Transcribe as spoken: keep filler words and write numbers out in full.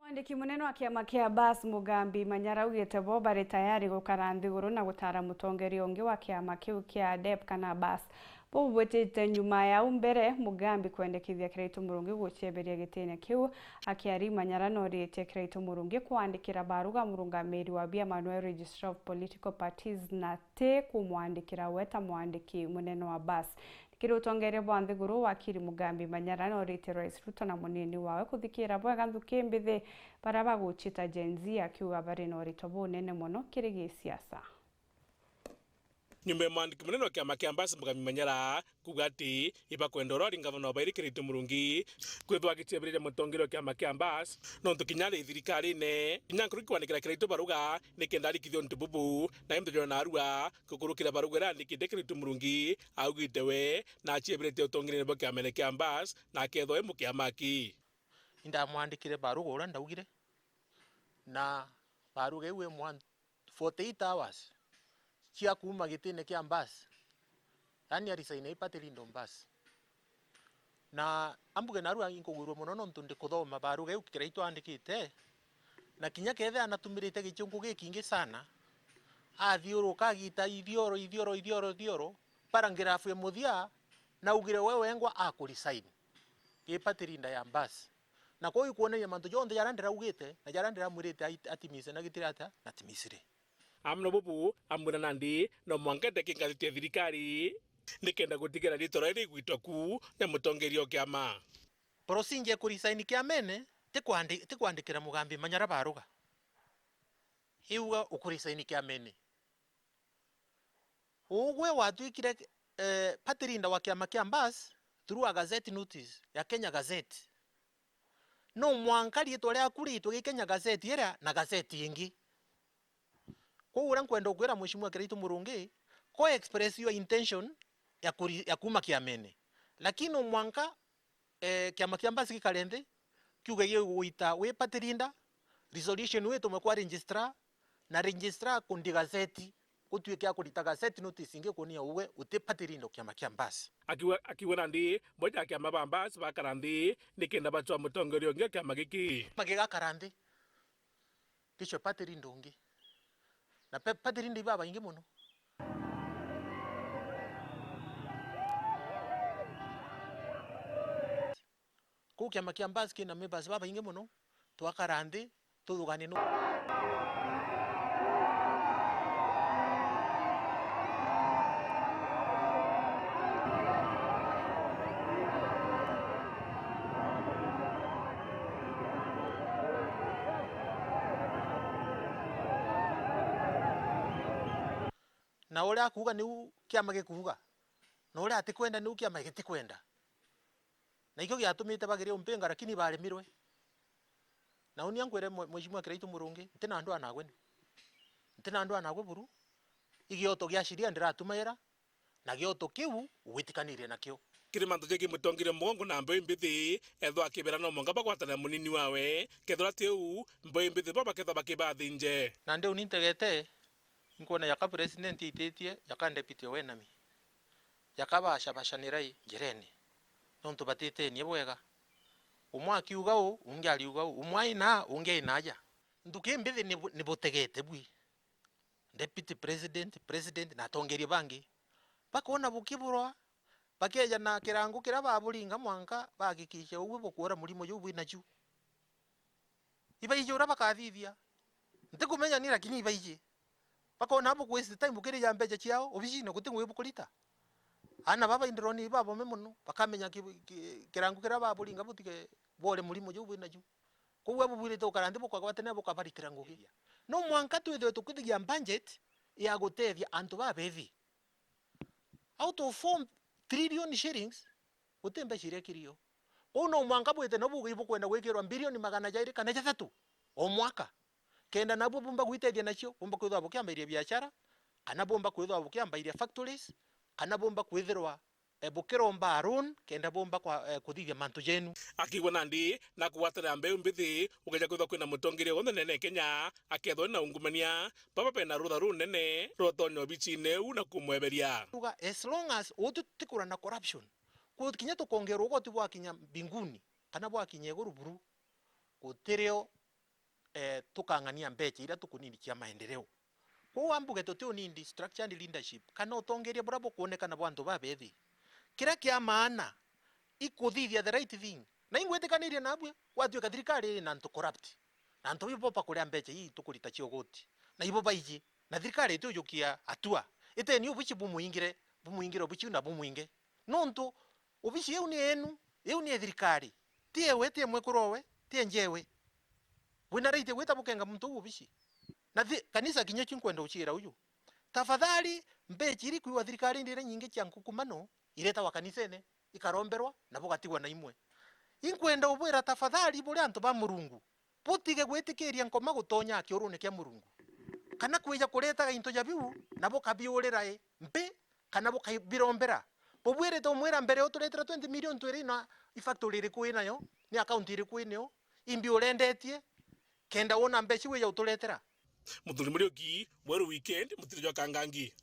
Mwandiki munene wa kiama kia Bus, Mugambi Manyara, augite bo bari tayari gukara nthiguru na gutara mutongeria ungi wa kiama kiu kia dep kana Bus. Buu bwitite nyuma ya au mbere Mugambi kwendekithia Kiraitu Murungi gucieberia gitine kiu. Akiaria, Manyara noritie Kiraitu Murungi kwandikira baruga murungamiri wa biama, noe Registrar of Political Parties, na ti kumwandikira we ta mwandiki munene wa Bus. Kiri utongeria bwa nthiguru, wakiri Mugambi Manyara noritie Rais Ruto na munini wawe kuthikira bwega nthuki mbithi baria bagucita Gen Z, akiuga bari na urito bunene mono kiri gisiasa. Nyuma ya mwandiki munene wa kiama kia Bus, Mugambi Manyara, kuuga ati ibakwenda uria wari ngavana wa bairi Kiraitu Murungi kwithwa agiciebiriria mutongeria wa kiama kia Bus, nontu kinya ari thirikarine, kinya nkuru ikwandikira Kiraitu baruga nikenda arikithia untu bubu, na imbe jona narua gukurukira baruga iria andikite Kiraitu Murungi augite we, na aciebirite utongeria bwa kiamene kia Bus, na akethwa e mukiamaki. Indamwandikire baruga uria ndaugire, na baruga iu imwa forty-eight hours cia kuuma gitine kia Bus, yaani arisaine i party leader o Bus. Na ambuge narua inkugwirua mono nontu ndikuthoma baruga iu Kiraitu andikite, na kinya kethira anatumirite gichunku gikingi sana, athiuruka agita ithioro, ithioro, ithioro, ithioro, paragraph ya muthia, naugire we wengwa akuresign i party leader ya Bus. Na kwou ikwonania mantu jonthe jaria ndiraugite na jaria ndiramwirite ait-, atimise na gitiri atia natimisire. Amwe na bubu, amwira nandi no mwanka ndeke ngathiti ya thirikari nikenda gutigira ritwa riria rigwitwa ku na mutongeria o kiama. Procedure ya kuresign kiamene ti kwandi-, ti kwandikira Mugambi Manyara baruga iuga ukuresign kiamene. Ugwe watwikire, eh, party leader wa kiama kia Bus through a gazette notice ya Kenya Gazette. No mwanka riitwa riaku riitwe gi Kenya Gazette iria na gazette ingi. Kwou uria nkwenda ukwira Mheshimiwa Kiraitu Murungi, ko express your intention ya kuri-, ya kuuma kiamene. Lakini no mwanka, eh, kiama kia Bus gikare nthi, kiuge gigwita wi party leader, resolution iu itumwe kwa registrar, na registrar kundi gazeti, gutuike akurita gazeti notice ingi kuonia uwe uti party leader o kiama kia Bus. Akiuga, akiuga nandi, boja kiama ba Bus bakara nthi, nikenda bacwa mutongeria ungi o kiama giki. Magigakara nthi, gicwe party leader ungi. Na pe-, party leader ibabaingi mono. Kuu kiama kia Bus kina members babaingi mono, twakara nthi, tuthuganie nu- Na uria akuuga niu kiama gikuuga, na uria atikwenda niu kiama gitikwenda. Na ikio giatumite bageria umpinga, lakini baremirwe. Na uni ankwire, mwe-, Mheshimiwa Kiraitu Murungi, ntina ndwaa nagwe ni. Ntina ndwaa nagwe buru. Igioto gia sheria ndiratumaira, na gioto kiu ugwitikanirie nakio. Kiri mantu jegii mutongeria mugongo na mbeu mbithi, ethwa akibera no mwanka bagwatanira munini wawe, kethira ti uu, mbeu mbithi bo bakethwa bakibathinje. Na ndiu ni ntegete, inkwona jaka president aititie, jaka deputy wenami. Jaka bacabacanirai njirene, nontu batitenie bwega. Umwe akiuga uu, ungi ariuga uu, umwe aina aa, ungi aina aja. Nthuki mbithi ni bu-, ni butegete bwi. Deputy president, president na atongeria bangi, bakona bukiburwa, bakeja na kirango kiria baburinga mwanka bahakikishe uwe bukuura murimo juu bwinachu. Ibaiji uria bakathithia. Ntikumenya ni, lakini ibaiji. Bakona bu waste time bukirija mbeca ciao obicine, guti ngugi bukurita. Aana baba indironi babome mono, bakamenya ki-, ki-, kirango kiria baburinga butige bore murimo juu bwinachu. Kwou abubwirite gukara nthi bukagwatanira bukabaritira ngugi. No mwanka twithirwe tukithigia budget ya gutethia antu babethi. Out of four trillion shillings, guti mbeca iria kirio. Kwou no mwanka bwite no buuge ibukwenda gwikirwa bilioni magana jairi kana jathatu o mwaka, kenda nabuo bumba gwitethia nacio, bumba kwithirwa bukiambairia biashara, kana bumba kwithirwa bukiambairia factories, kana bumba kwithirwa, eh, bukiromba loan kenda bumba kwa, eh, kuthithia mantu jenu. Akiigua nandi na kugwatanira mbeu mbithi, gukeja kwithirwa kwina mutongeria wonthe nene ya Kenya, akethwa na ungumania, baba bena rutha runene rwa utonya obicine iu na kumweberia. Uga, as long as uu tutikura na corruption, ku-, kinya tukongerwa ugoti bwakinya mbinguni, kana bwakinya iguru buru, gutirio eh, tukang'ania mbecha iria tukunini cia maendeleo. Kwou ambuge tuti unindi structured leadership kana utongeria buria bukwonekana bwa antu babethi. Kiria kia maana ikuthithia the right thing. Na ingwitikanirie nabwe, gwatuika thirikari iri na antu corrupt. Na antu ibo bakuria mbecha ii tukurita cia ugoti. Na ibo baiji. Na thirikari itiujukia hatua. Iteni ubici bumwingire, bumwingire ubici u na bumwinge. Nontu ubici iu ni enu, iu ni ya thirikari. Ti ewe, ti emwekuru owe, ti enjewe. Bwina right gwita bukenga muntu uu ubici. Na thi-, kanisa kinya cio nkwenda uciira uju. Tafadhali, mbecha iri kwiwa thirikari ndire nyingi cia nkukumano, iretawa kanisene, ikaromberwa, na bugatigwa na imwe. Inkwenda ubwira tafadhali, buri antu ba Murungu, butige gwitikiria nkoma gutonya kiurune kia Murungu. Kana kwija kuretaga into ja biu, na bukabiurira i mbi, kana bukabirombera. Bubwirite umwira mbere uturetera twenty million twiri na i factory iriku inayo, ni account iriku inayo, imbi urendetie, kenda wona mbeca iu wija uturetera. Muthuri Muriuki, Mweru Weekend, mutiri jwa Kangangi.